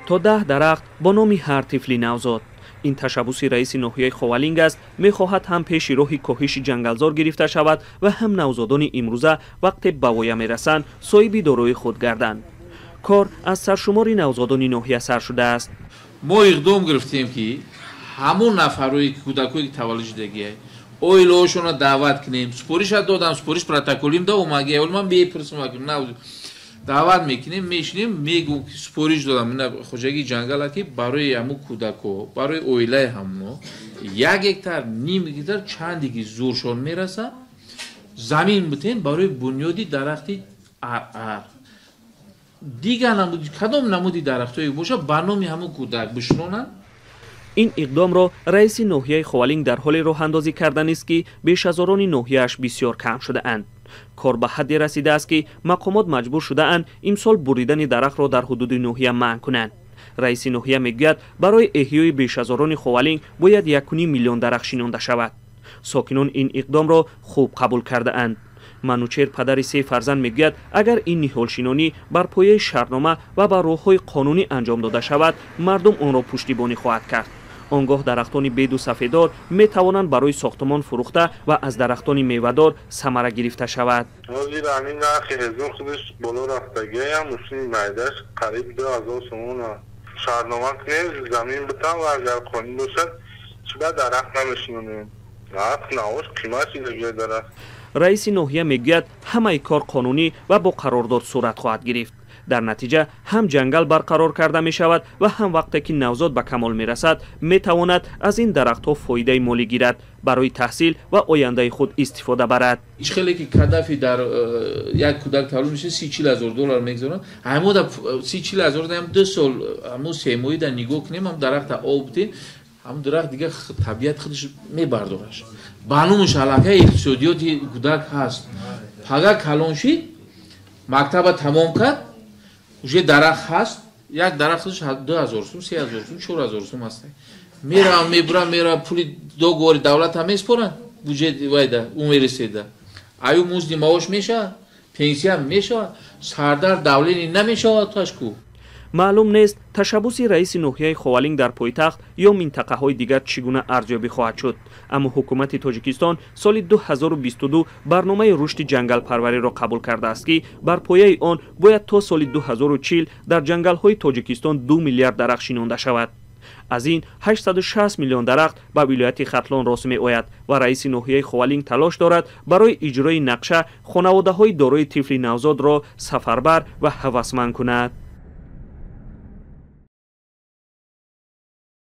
То 10 дарахт бо номи ҳар тифли навзод. Ин ташаббуси раиси ноҳияи Ховалинг аст. Мехоҳад ҳам пеши роҳи коҳиши ҷангалзор гирифта шавад ва ҳам навзодони имрӯза вақте ба воя мерасанд, соҳиби дорои худ гарданд. Кор аз саршумори навзодони ноҳия сар шудааст. Мо иқдом гирифтем, ки ҳамон нафарое, ки кӯдакое, ки таваллуд шудагия, оилаҳошонро даъват кунем. Супориша додам, супориш протоколим да омаги, ман бепурсам, даъват мекунем, мешинем, мегӯм, ки супориш додам ина хоҷагии ҷангала, ки барои ҳамун кӯдако, барои оилаи ҳамно 1 гектар, ним гектар, чанде ки зӯршон мераса, замин битен барои бунёди дарахти арар, дигар намуди, кадом намуди дарахтое боша, ба номи ҳамун кӯдак бишинонанд. Ин иқдомро раиси ноҳияи Ховалинг дар ҳоле роҳандозӣ карданист, ки бешазорони ноҳияаш бисёр кам шудаанд. Кор ба ҳадде расидааст, ки мақомот маҷбур шудаанд имсол буридани дарахтро дар ҳудуди ноҳия манъ кунанд. Раиси ноҳия мегӯяд, барои эҳёи бешазорони Ховалинг бояд 1,5 миллион дарахт шинонда шавад. Сокинон ин иқдомро хуб қабул кардаанд. Манучер, падари се фарзанд, мегӯяд, агар ин ниҳолшинонӣ бар пояи шартнома ва ба роҳҳои қонунӣ анҷом дода шавад, мардум онро пуштибонӣ хоҳад кард. Он гоҳ дарахтони беду сафедор метавонанд барои сохтмон фурӯхта ва аз дарахтони мевадор самара гирифта шавад. Ҳозир ҳамин нархи ҳезум худаш боло рафтагиам, мошини майдаш қариб 2000 сомон. Шартнома кунем, замин битам ва агар қонун бошад, чиба дарахт намешинонем? Нарх навош қимат шидагия дарахт. Раиси ноҳия мегӯяд, ҳамаи кор қонунӣ ва бо қарордод сурат хоҳад гирифт. Дар натиҷа ҳам ҷангал барқарор карда мешавад ва ҳам вақте ки навзод ба камол мерасад, метавонад аз ин дарахтҳо фоидаи молӣ гирад, барои таҳсил ва ояндаи худ истифода барад. Ҳеҷ хеле ки кадафи дар як кӯдак таваллуд мешавад, 30-40 ҳазор доллар мегузоранд. Ҳамода 30-40 ҳазор даем, 2 сол ҳамун семоҳида нигоҳ кунем, ҳам дарахта об бидем, ҳамун дарахт дигар табиат худаш мебардораш, ба номуш аллакай иқтисодиёти кӯдак ҳаст. Пага калон шид, мактаба тамом кард, уже дарахт ҳаст. Як дарахт худаш 2000 сум, 3000 сум, 4000 сум ҳаст. Меравам, мебурам, меравам, пули договори давлата меспоранд буҷет вайда университета, аю музди маош мешавад, пенсия мешавад, сардар давление намешавад ташку. Маълум нест, ташаббуси раиси ноҳияи Ховалинг дар пойтахт ё минтақаҳои дигар чӣ гуна арзёбӣ хоҳад шуд. Аммо ҳукумати Тоҷикистон соли 2022 барномаи рушди ҷангалпарвариро қабул кардааст, ки бар пояи он бояд то соли 2040 дар ҷангалҳои Тоҷикистон 2 миллиард дарахт шинонда шавад. Аз ин 860 миллион дарахт ба вилояти Хатлон рост меояд ва раиси ноҳияи Ховалинг талош дорад, барои иҷрои нақша хонаводаҳои дорои тифли навзодро сафарбар ва ҳавасманд кунад.